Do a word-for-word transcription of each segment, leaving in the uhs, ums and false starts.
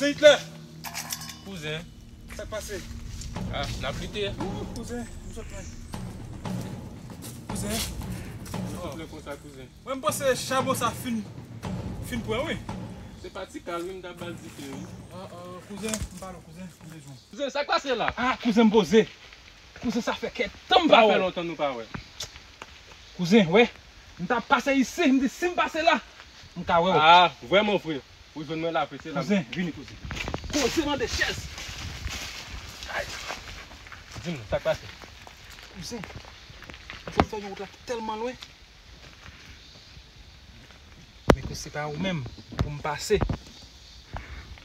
Hitler! Kouzen. Sa k pase? Ah, n ap lite. Ooh, kouzen, m sot lwen. Kouzen. Ou sot lwen konsa, kouzen. Mwen, m panse chabon sa fin, fin pran, wi. Se pa ti kal, wi, m t ap ba l dife, wi. Ah, ah, kouzen, m pale, kouzen, m bezwen. Kouzen, sa k pase la? Ah, kouzen, m poze. Kouzen, sa fè kèk tan m pa wè w. Sa fè lontan nou pa wè. Kouzen, wè, m t ap pase isi, m di si m pase la, m ka wè w. Ah, vrèman vre. Ou jwenn mwen la vre, se la. Kouzen, vini, kouzen. Kouzen, mande chèz. Ay. Di m, sa k pase? Kouzen, m sot fè yon wout la ki tèlman lwen. Men ke se pa ou menm pou m pase,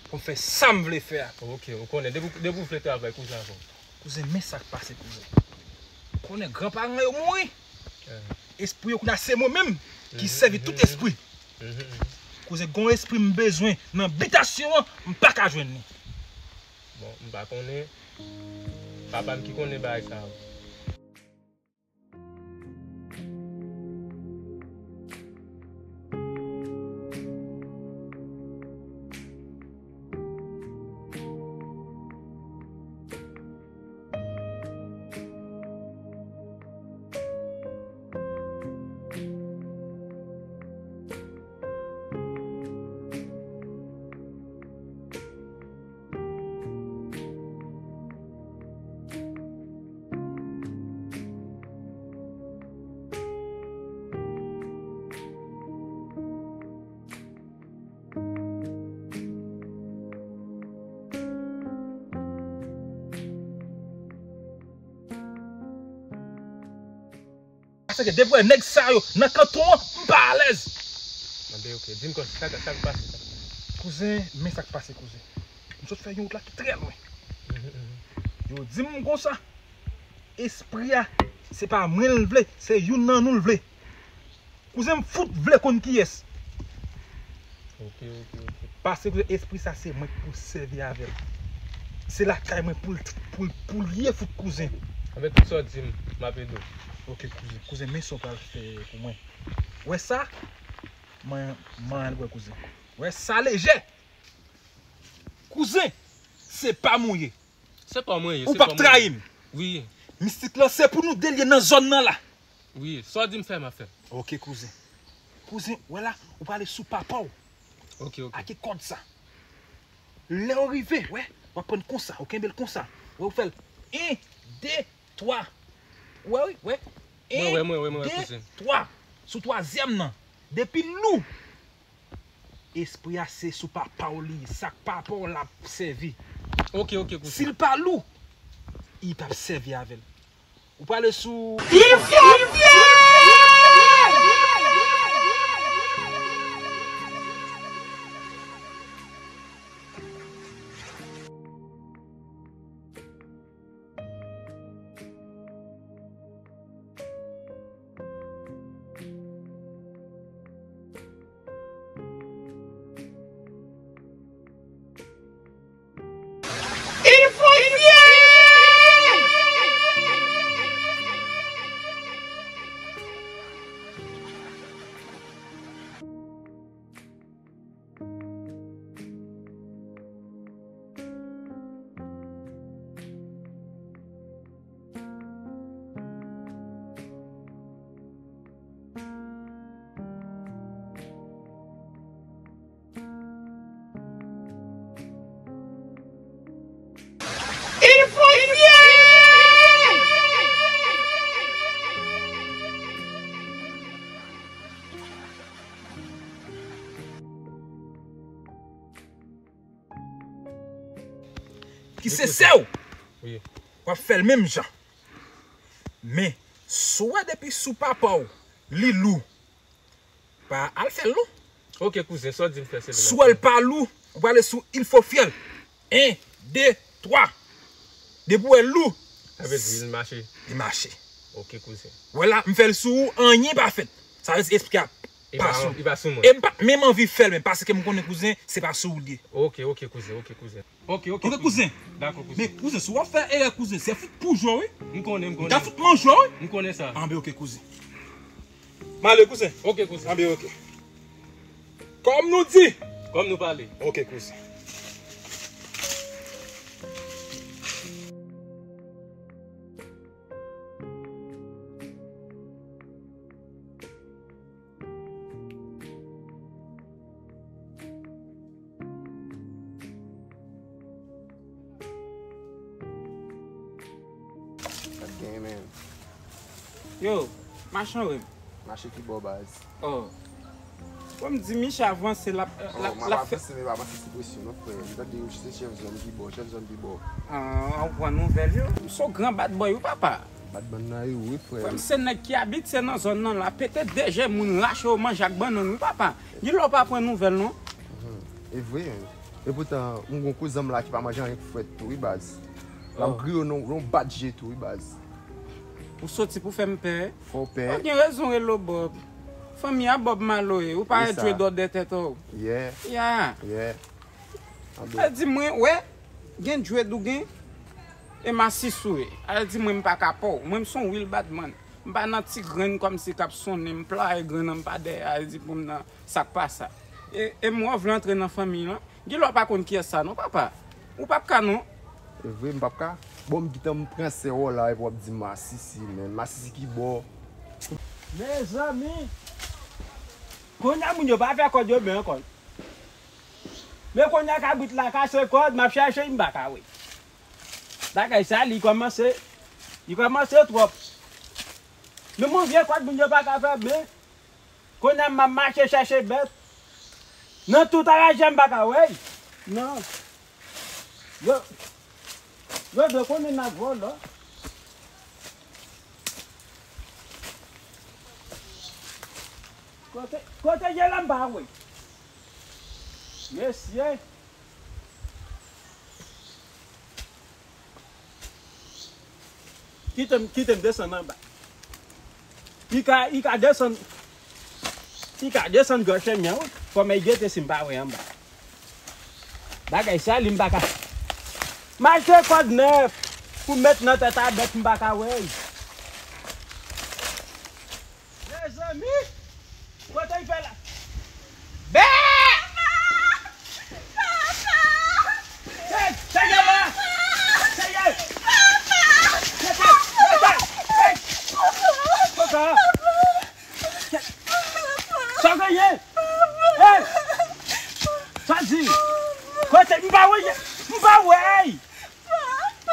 pou m fè sa m vle fè a. Ok, ou konnen, depi, depi ou vle travay, kouzen, avè w. Kouzen, men sa k pase, kouzen. Konnen granparan yo mouri. Eh. Espri yo kounye a se mwen menm ki sèvi tout espri. Kouzen, gon espri m bezwen nan bitasyon an, m pa ka jwenn li. Bon, m pa konnen. Papa m ki konnen bagay sa yo. Paske depi wè nèg sa yo nan kanton an, m pa alèz. Anben, ok, di m kòman sa, sa k pase, sa k pase. Kouzen, men sa k pase, kouzen. M sot fè yon wout la ki trè lwen. Mhm, mhm. Yo di m konsa, espri a, se pa mwen l vle, se youn nan nou l vle. Kouzen m fout vle konn kiyès. Ok, ok, ok. Paske kouzen, espri sa se mwen ki pou sèvi avè l. Se lakay mwen pou l, pou l, pou l ye fout kouzen. Avèk tout sa w di m, m ap ede w. Ok, kouzen. Kouzen, men sa w pral fè pou mwen. Wè sa? Mwen, mwen al wè kouzen. Wè sa lejè? Kouzen, se pa m ou ye. Se pa mwen ye, se pa mwen ye. Ou p ap trayi m. Wi. Mistik lan se pou nou de l ye nan zòn nan la. Wi, sa w di m fè, m ap fè. Ok, kouzen. Kouzen, wè la, ou prale sou papa w. Ok, ok. Ak kòd sa. Lè w rive, wè, w ap pran konsa, ou kenbe l konsa. Wè, ou fè l en, de, twa. Wè, wi, wè. Mwen wè, mwen wè, mwen wè, kouzen. En, de, twa. Sou twazyèm nan. Depi l lou, espri a se sou papa w li ye. Sa k papa w l ap sèvi. Ok, ok, kouzen. Si l pa lou, li p ap sèvi avè l. Ou prale sou. Li fè fyèl! Il faut fier! Il faut fier! Ki se sè w. Wi. W ap fè l menm jan. Men, si w wè depi sou papa w, li lou, pa al fè l non. Ok, kouzen, sa w di m fè se li. Si w wè l pa lou, ou prale sou il faut fier. En, de, twa. Depi w wè l lou. Sa vle di li mache. Li mache. Ok, kouzen. Wè la, m fè l sou ou, anyen pa fèt. Sa vle di espri a pa sou. Li pa sou mwen. E m pa menm anvi fè l, men paske m konnen kouzen, se pa sou ou l ye. Ok, ok, kouzen, ok, kouzen. Ok, ok, kouzen. Dakò, kouzen. Men kouzen, si w ap fè erè, kouzen, se fout pou jwe, wi. M konnen, m konnen. M ta fout manje w, wi. M konnen sa. Anben, ok, kouzen. M ale, kouzen. Ok, kouzen. Anben, ok. Kòm nou di. Kòm nou pale. Ok, kouzen. Amen. Yo, machan wi. Mache ki bò baz. Oh. Bon, m di Micha avanse, l ap, l Oh, ap, m l ap ap fè. Avanse, men pa avanse sou presyon non frè. M tande yo se chèf zòn ki bò, chèf zòn ki bò. Ah, ou pran nouvèl yo. M se yon gran bad boy wi papa. Bad bann nan yo wi frè. Frè m se nèg ki abite nan zòn nan la. Pete de je moun rache yo manje ak bannann wi papa. Gen lè w pa pran nouvèl non. E vre. E poutan, m gon kouzen m la ki pa manje anyen k frèt tou wi baz. L ap Oh. griye w nan yon bad je tou wi baz. Ou soti pou fè m pè. Fò w pè. Ou gen rezon rele w Bob. Fanmi a Bob Malo ye. Ou pa Wi sa. Dwe dòdè tèt ou. Yeah, Ya. Yeah. Al di mwen, wè, gen dread ou gen, e masis ou ye. Al di mwen m pa ka pa w. Mwen m se yon real bad man. M pa nan ti grenn kòmsi k ap sonnen, m playe grenn an m pa dèyè, al di pou m nan sa k pa sa. E, e m wè w vle antre nan fanmi lan. Gen lè w pa konn kiyès sa non papa. Ou p ap ka non. E vre, m p ap ka. Bon, m gentan m pran sè w la epi w ap di m masisi, men masisi ki bò. Mezanmi! Kounye a moun yo pa fè kòd yo byen ankò. Men kounye a kabrit la kase kòd, m ap chèche, m pa ka wè. Bagay sa, li kòmanse, li kòmanse twòp. Men mon vye kòd moun yo pa ka fè byen. Kounye a m ap mache chèche bèt. Nan tout araje a m pa ka wè l. Non. Yo, yo dwe konnen n ap vòlò. Kote, kote ye la m pa wè. Mesye. Kite m, kite m desann anba. Li ka, li ka desann, li ka desann gòch mwen wi. Fò m al gete si m pa wè anba. Bagay sa li m pa ka. M achte kòd nèf pou met nan tèt a bèt m pa ka wè. Mezanmi! Kote l fè la? Bè! Hey, seye la! Seye! Rete! Rete! Hey! Papa! Sa w genyen? Hey! Sa di? Kote? M pa wè! M pa wè!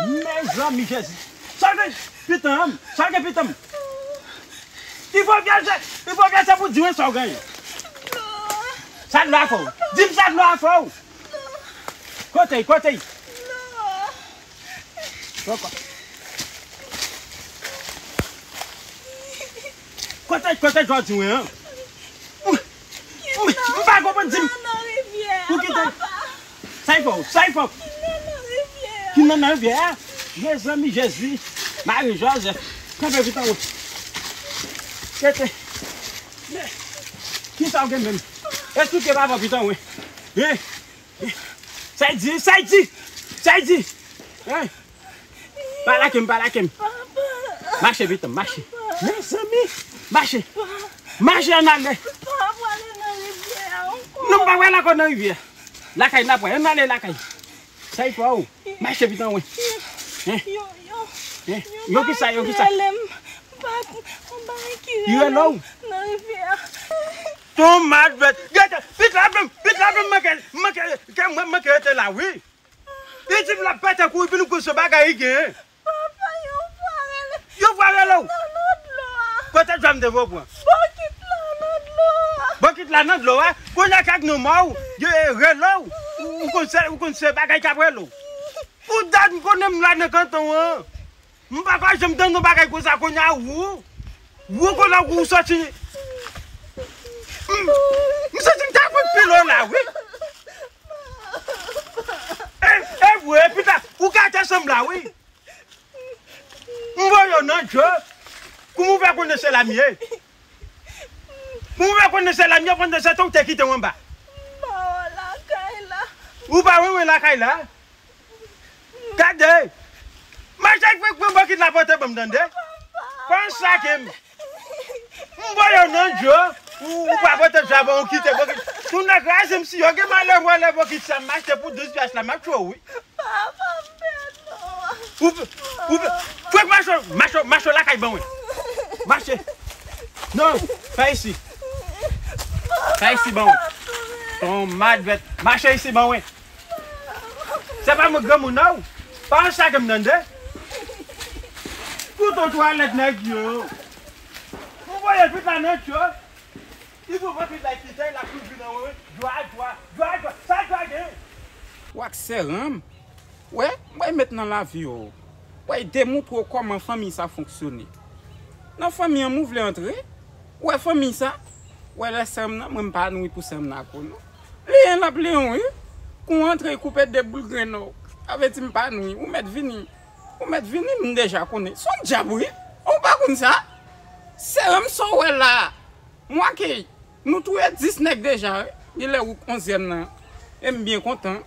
Mezanmi Jezi. Sa gen pitan m? Sa gen pitan m? Il faut bien se, il faut bien se pou di mwen sa w genyen. Sa dlo a fè w? Di m sa dlo a fè w. Kote, kote? Kote, kote jodi mwen an? M pa konprann di m. Ou kite. Sa y fè w? Sa y fè w? Ki nan nan rivyè a? Mezanmi Jezi. Mari Jozèf. Kanpe pitan w. Kete. Kisa w gen menm? Esplike papa pitan w. Hein? Sa y di? Sa y di? Sa y di? Hein? Pa lage m, pa lage m. Mache pitan m, mache. Mezanmi. Mache. Mache ann ale. Non, m pa pral ankò nan rivyè. Lakay n ap pral. Ann ale lakay. Sa y fè w? Mache pitan w. Hein? Hein? Yo kisa, yo kisa? Li rele w? Ton mad bèt. Gete, pit la plen, pit la plen manke, manke, ke mwen manke rete la wi. Li di m l ap pete kouri vin kouri se bagay li genyen. Papa, yo vwa rele. Yo vwa rele w. Nan, nan dlo a. Kote dlo a m te voye w pran? Bokit la nan dlo a. Bokit la nan dlo a? Kounye a kag nan mò w, yo rele w. Ou, ou konn se, ou konn se bagay k ap rele w. Ou dat m konnen m la nan kanton an. M pa ka janm tande yon bagay konsa kounye a ou. Ou konnen ou soti. M, m santi m ta pran pil la wi. E, e vre, pita, ou ka te sanm la wi. M voye w nan dlo. Kouman w fè konnen se la m ye? Kouman w fè konnen se la m ye pandan se tan w te kite w anba? M pa wè lakay la. Ou pa wè mwen lakay la? Gade! Mache fèk pran bokit la pote ban m tande. Pa sake m. M voye w nan dlo. Ou, ou pa pote dlo a ban w kite bokit. Tou nèg raze m si yo gen malè vòlè bokit sa m achte pou douz pyas la m ap tchwe w wi. Papa m pèdi w. Ou, ou, fèk mache, mache, mache lakay ban mwen. Mache. Non, pa isi. Pa isi ban mwen. Ton mad bèt. Mache isi ban mwen. Se pa mwen granmoun non. Pa an sake m tande. Touto twalèt nèg yo. Ou voye tout la nan tyo. Li pou pran tout la kite la pou vin anwe. Jwa, jwa, jwa, jwa. Sa jwa gen? W ak sè ranm. Wè, mwen met nan lavi w. Wè, demoutre w kòman fanmi sa fonksyone. Nan fanmi an, mwen vle antre. Wè, fanmi sa. Wè, lè sè m nan, mwen m pa nouri pou sè m nan ak ou, non. Li en l ap li en wi. Kou antre, koupe de boul grenn w. Sa vle di m pa nouri. Ou mèt vini. Ou mèt vini, m deja konnen. Se yon dyab, wi. Ou pa konn sa? Sè m sa w wè la. Mwen ke nou touye dis nèg deja, wi. Li lè ou k onzyèm nan. E m byen kontan.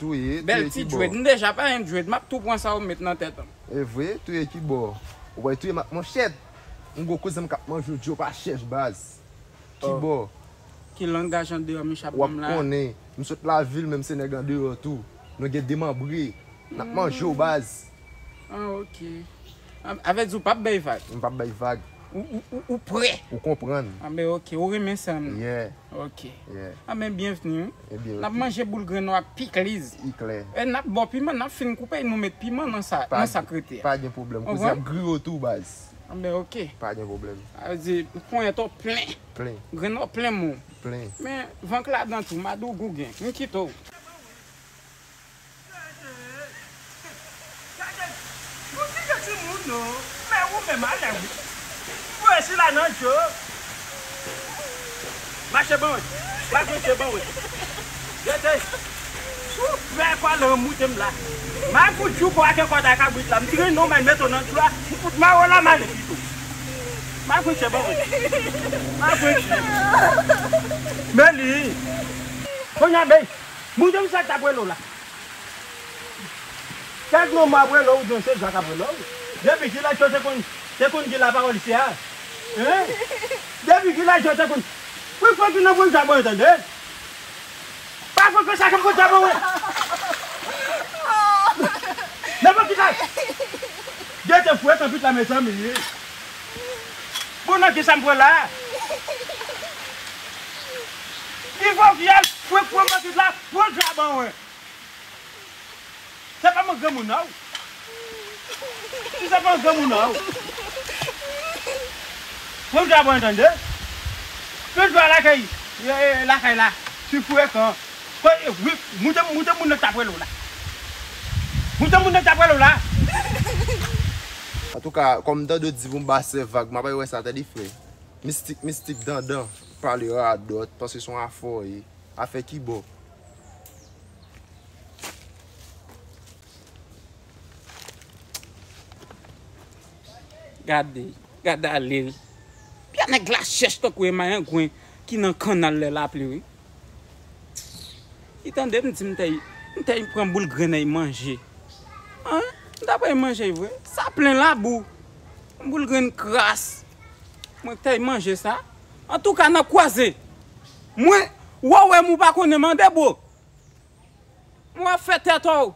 Touye, bèl ti dread. M deja pa yon dread. M ap tou pran sa ou met nan tèt an. E vre, touye ki bò? Ou wè touye m ak manchèt. M gwo kouzen m k ap manje w dyo pa chèch baz. Ki bò? Ki langaj andeyò Michap ban m la? W ap konnen, m sot lavil, men m se nèg andeyò tou. Nou gen demanbre. N ap manje w baz. Ah, ok. A, avè di w p ap bay vag? M p ap bay vag. Ou, ou, ou, ou prè? Ou konprann? Ah, ben, ok. Ou renmen sa m? Yeah. Ok. Yeah. Ah, ben, byenvni, wi. Ebyen, n ap manje boul grenn nou ak pikliz. Iklè. E n ap bò piman, n ap fin koupe, nou met piman nan sa, nan sa k rete a. Pa gen pwoblèm. Kouzen ap griye w tou, baz. Ah, ben, ok. Pa gen pwoblèm. Sa vle di, ponyèt ou plen. Plen. Grenn ou plen mou. Plen. Men, van k ladan tou, m a di w gougen. M kite w. Gade, gade, yon ti jan timoun non. Men ou menm alè wi. Voye sila nan djo. Mache ban wi. Mache ban wi. Gade. Ou fè kwa lan moute m la. Ma fout jou kwa ke kòd a kabrit la. M tire non men meto nan dlo a. M fout mawo la male pito. Ma fout che ban wi. Ma fout che. Men li. Konya bey. Moute m sa k t ap rele w la. Kèk non m ap rele w, oubyen se Zak ap rele w. Depi kilès yo te konn, te konn gen lapawòl isi a? Hein? Depi kilès yo te konn. Wi, fò ki nan pran djab mwen, tande? Pa fè ke sa k ap pran djab mwen. Nan pran kilès? Gete fwe tanpit la, mezanmi. Bon, nan ki sa m pran la? Li fò vyèj, fwe, fwe tanpit la, pran djab mwen. Se pa mwen granmoun nan ou. Si se pa mwen granmoun nan ou. Mwen dwa mwen tande. Mwen dwa lakay. Lakay la. Ti frekan. Moute, moute moun nan k t ap rele w la. Moute moun nan k t ap rele w la. Antouka, kòm m tande w di pou m ba sè vag, m ap wè sa, tande frè. Mistik, mistik, dandan, pale radòt, panse se yon afè w ye. Afè ki bò? Gade, gade ale wi. Pya nèg la chèch tankou emay angwen ki nan kannal lè lapli wi. Li tande m di m tèy, m tèy pran boul grenn ay manje. An? M ta pral manje vre. Sa plen labou. Yon boul grenn kras. Mwen tèy manje sa. Antouka, n ap kwaze. Mwen, wè w wè m ou pa konnen mande bro. Mwen ap fè tèt ou.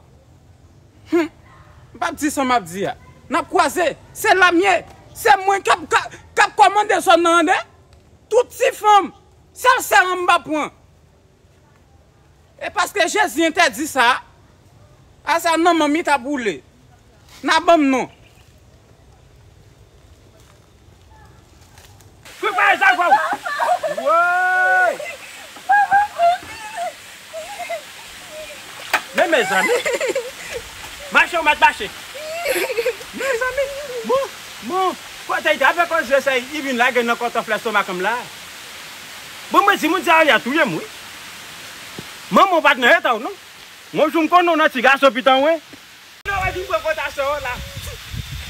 Hum. M p ap di sa m ap di a. N ap kwaze. Se la m ye. Se mwen k ap, k ap, k ap kòmande zòn nan, tande. Tout ti fanm. Sèl sè an m p ap pran. E paske Jezi entèdi sa, a sa nan manmi t ap woule. N a ban m non. Prepare zafè w. Woy! Men mezanmi. Mache ou mèt mache. Mezanmi. Bon, bon. Kote y te avè koze sa, y vin lage nan kòtòf lestomak m la. Bon, mwen di moun sa a touye m wi. Manman w pa t nan eta w non. Yon jou m konnen w nan ti gason pitan wen. Lè w vin pran kòtasyon w la.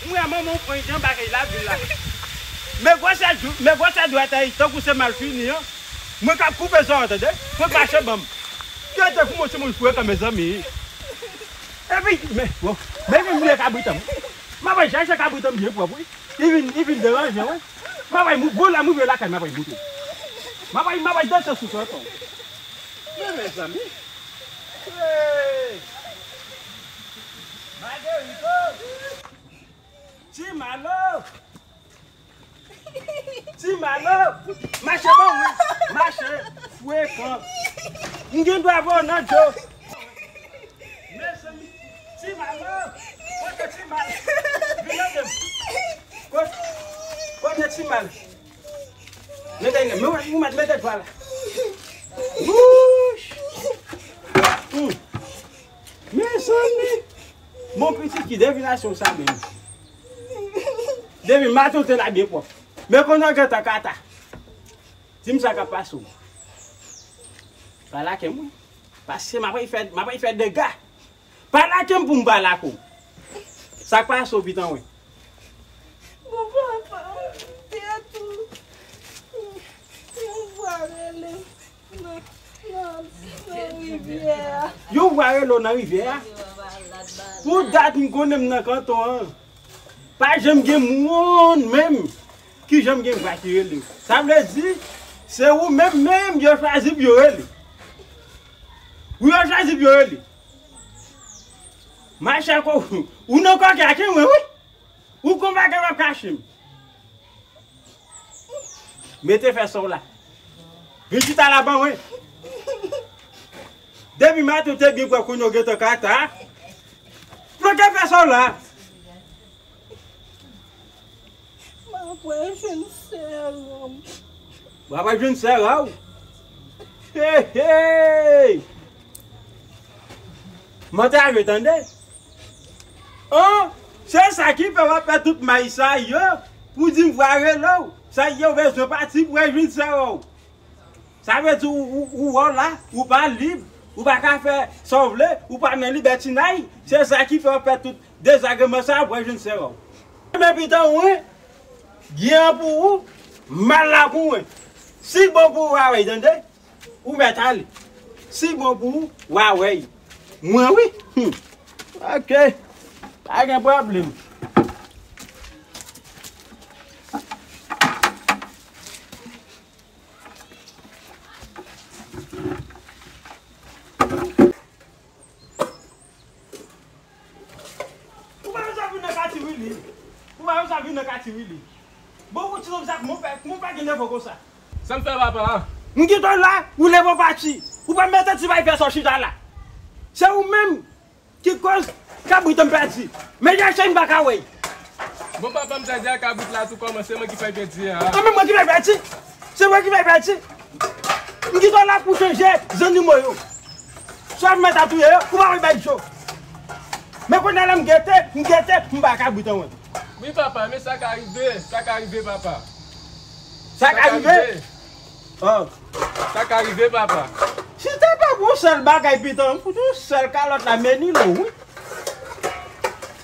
M wè manman w pran jan bagay la vin la. Men gwosè, men gwosè dwèt ay tankou se malfini an. Mwen k ap koupe zò w tande. Mwen mache ban m. Gade kou mwen se moun frekan mezanmi. Epi, men, bon, men vin mouye kabrit an. M ap al chache kabrit an byen pwòp wi. Li vin, li vin deranje wi. M ap al mou, bon la m rive lakay m ap al moute. M ap al, m ap al danse sou sa ankò. Men mezanmi. Hey! Margarito! Ti Malo! Ti Malo! Mache ban mwen! Mache! Frekan! M gen dwa voye w nan dlo! Mezanmi! Ti Malo! Kote Ti Malo? Vin ede m! Mete ti mal. Mete, men ou mèt mete dwa la. Wouch! Hmm. Mezanmi! Bon pitit ki devinasyon sa menm. Depi maten w te la byen pwòp. Men kounye a w gentan kata. Di m sa k ap pase w. Pa lake m wi. Paske m ap fè, m ap fè dega. Pa lake m pou m pa lake w. Sa k pase w pitan wi. Bon papa, tèt ou. Yon vwa rele nan, nan, nan rivyè a. Yon vwa rele w nan rivyè a? Pou dat m konnen m nan kanton an. Pa janm gen moun menm ki janm gen vwa ki rele. Sa vle di, se ou menm menm yo chwazi pou yo rele. Ou yo chwazi pou yo rele. Mache ak ou, ou nan kòkè ak mwen, wi. Ou konn bagay w ap kache m. Mete fè sa w la. Vin chita la ban mwen. Depi maten w te byen pwòp kounye a w gentan kata. Mete fè sa w la. M ap al jwenn sè a. W ap al jwenn sè a w? Hey, hey! Mwen te ale tande. Oh, se sa ki fè w ap fè tout may sa yo pou di m vwa rele w. Sa yo bezwen pati pou al jwenn sè a w. Sa vle di ou, ou, ou wè w la, ou pa lib, ou pa ka fè sa w vle, ou pa nan libètinay. Se sa ki fè w ap fè tout dezagreman sa pou al jwenn sè a w. Men pitan w, wi, gen an pou ou, mal la pou mwen. Si bon pou ou, w a wè, tande? Ou mèt ale. Si bon pou ou, w a wè. Mwen, wi. Hmm. Ok. Pa gen pwoblèm. Ou pa bezwen vin nan kati Willy. Ou pa bezwen vin nan kati Willy. Bon, ou ti nonm sa, kòman w fè, kòman w fè gen nèvo konsa? Sa m fè, papa? M kite w la, ou leve w pati. Ou pa mete ti bay fè sa w chita la. Se ou menm ki koz kabrit an pèdi. Men chache m pa ka wè. Bon, papa, m ta di a kabrit la tou, kòman se mwen ki fè l pèdi a? An, men mwen ki fè l pèdi. Se mwen ki fè l pèdi. M kite w la pou chanje zannimo yo. Swa m mèt a touye yo, ou pa wè bay cho. Men kounye a la m gete, m gete, m pa kabrit an mwen. Wi, papa, men sa ka rive, sa ka rive, papa. Sa ka rive? Oh. Sa ka rive, papa. Si te pa pou yon sèl bagay, pitan, pou yon sèl kalòt la, men ni lou, wi.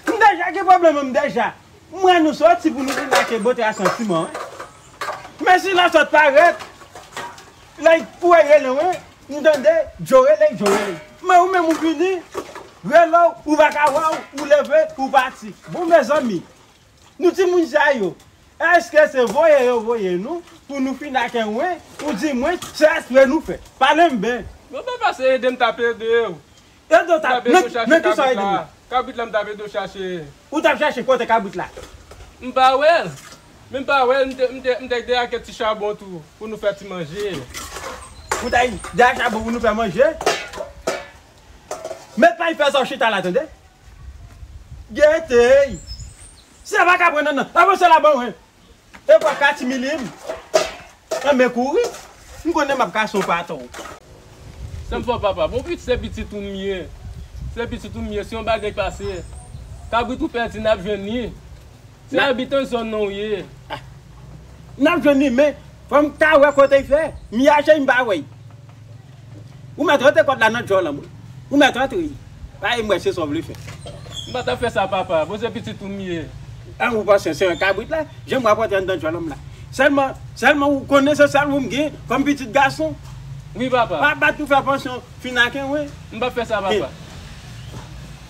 M deja gen pwoblèm, m deja. M wè nou soti pou nou vin lake bote a santiman, wi. Men si la sot parèt, la pou wè rele, wi. M tande, Djo rele, Djo rele. Men ou menm ou vini, rele w, ou pa ka wè w, ou leve, ou pati. Bon, mezanmi. Nou timoun sa yo, èske se voye yo voye nou pou nou fin ak en wen, ou di mwen, se espre nou fè? Pale m byen. Bon, papa, se ede m t ap ede w. Ede w t ap, men, men kisa w ede m? Kabrit la, m t ap ede w chache. Ou t ap chache kote kabrit la? M pa wè l. Men m pa wè l, m te, m te, m te de ak ti chabon tou, pou nou fè ti manje. Ou t ay de ak chabon pou nou fè manje? Met pa y fè sa w chita la, tande? Gete! Se pa ka pran nan nan. Avanse la ban mwen. E pa ka ti milim. An men kouri. M konnen m ap kase w pa atò. Sa m fè w, papa? Bon, pitit, se pitit ou m ye. Se pitit ou m ye. Si yon bagay pase, kabrit ou pèdi, n ap jwenn li. Se abitan zòn nan w ye. Ah. N ap jwenn li, men fò m ta wè kote l fè. M yache, m pa wè l. Ou mèt rantre kòd la nan djòl an mwen. Ou mèt rantre. Pa e mwen se sa w vle fè. M pa t ap fè sa, papa. Bon, se pitit ou m ye. An, ou panse se yon kabrit la? Jan m wè w ap rantre anndan djòl an m la. Sèlman, sèlman ou konnen se sèl ou m gen kòm pitit gason. Wi, papa. Pa bat pou fè pansyon fin ak en wen. M p ap fè sa, papa.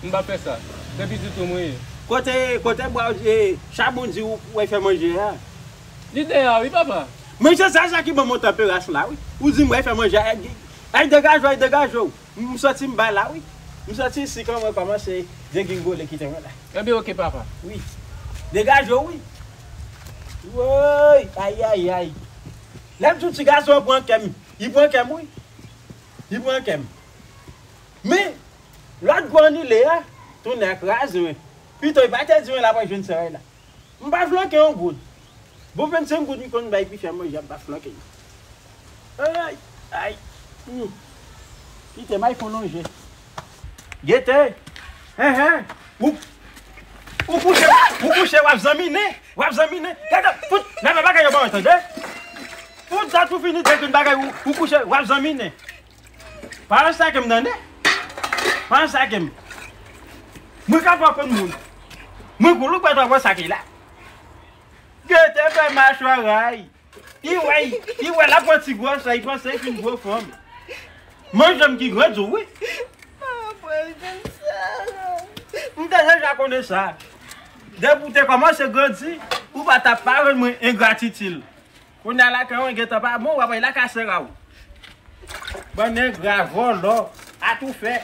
M p ap fè sa. Se pitit ou mwen ye. Kote, kote bwa, e, chabon di ou, ou fè manje a? Li deyò, wi, papa. Manje sa, sa ki ban mwen tanperas la, wi. Ou di m, wè, fè manje a, ay, degaje w, ay, degaje w. M soti m bay la, wi. M soti isi, kòman kòmanse degringole kite mwen la. Enben, oke, papa. Wi. Degaje w, wi. Woy, ay, ay, ay. Lè m di w ti gason an pran kè m, li pran kè m, wi. Li pran kè m. Men, lòt gwo annile a, tounen kraze mwen. Pito, li pa te di mwen l ap al jwenn sè a la. M pa flanke yon goud. Bon, vennsenk goud m konn bay epi fè manje, ap pa flanke m. Ay, ay. Hmm. Kite m al fè yon lonje. Gete. Hen, hen. Ou, ou kouche, ou kouche, w ap zanminen. W ap zanminen. Gade, fout, lave bagay yo ban mwen, tande. Fout dat ou fini de tout bagay, ou, ou kouche, w ap zanminen. Pa rann sa ke m tande. Pa rann sa ke m. Mwen ka pran konn moun. Mwen kou loup pa ta wè sa ki la. Gete fè machwa ray. Li wè, li wè l ap pran ti gwòs la, li panse li fin gwo fanm. Manje m ki grandi w, wi. Apre l gen sa. M te deja konnen sa. Depi w te kòmanse grandi, ou pa t ap pa rann mwen engratitil. Kounye a lakay mwen gentan pa bon, w ap al lakay sè a w. Bann engra, vòlò, atoufè.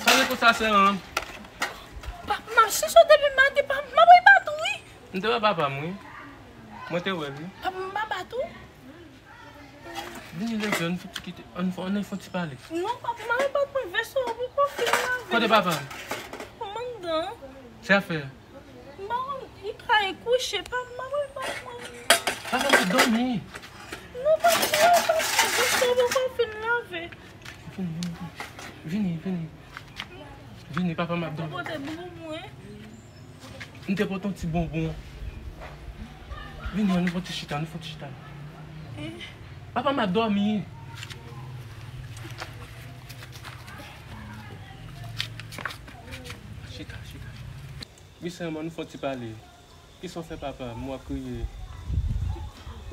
Sa se pou sa, sè an. Pa, m ap chèche w depi maten, pa, m ap rebat ou, wi. M te wè papa m, wi. Mwen te wè l, wi. Papa m pa bat ou? Vini leve, ann fè ti kite, ann fè, ann fè ti pale. Non, papa, m ap rebat mwen vès ou poko fin lave. Kote papa m? Mandan. Sa fè? M pa konn, li ka al kouche, pa, m ap rebat mwen. Papa m ap dòmi. Non, pa, m ap rebat mwen vès ou poko fin lave. Vini, vini, vini. Vini, vini. Vini, papa m ap dòmi. Ou pote bonbon pou mwen? M te pote yon ti bonbon. Vini, ann fè yon ti chita, ann fè yon ti chita. Eh. Papa m ap dòmi. Chita, chita. Wi, sè m, ann fè yon ti pale. Kisa w fè papa m? W ap kriye.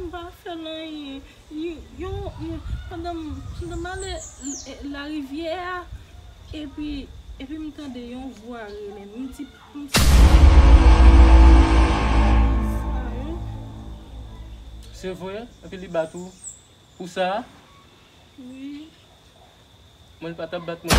M pa fè l anyen. Yo, yo, yo, pandan m, pandan m ale l-, larivyè a, epi, epi m tande yon vwa rele m. M di, m di, sa yo. Se vre? Epi li bat ou? Pou sa? Wi. Mwen, li pa t ap bat mwen.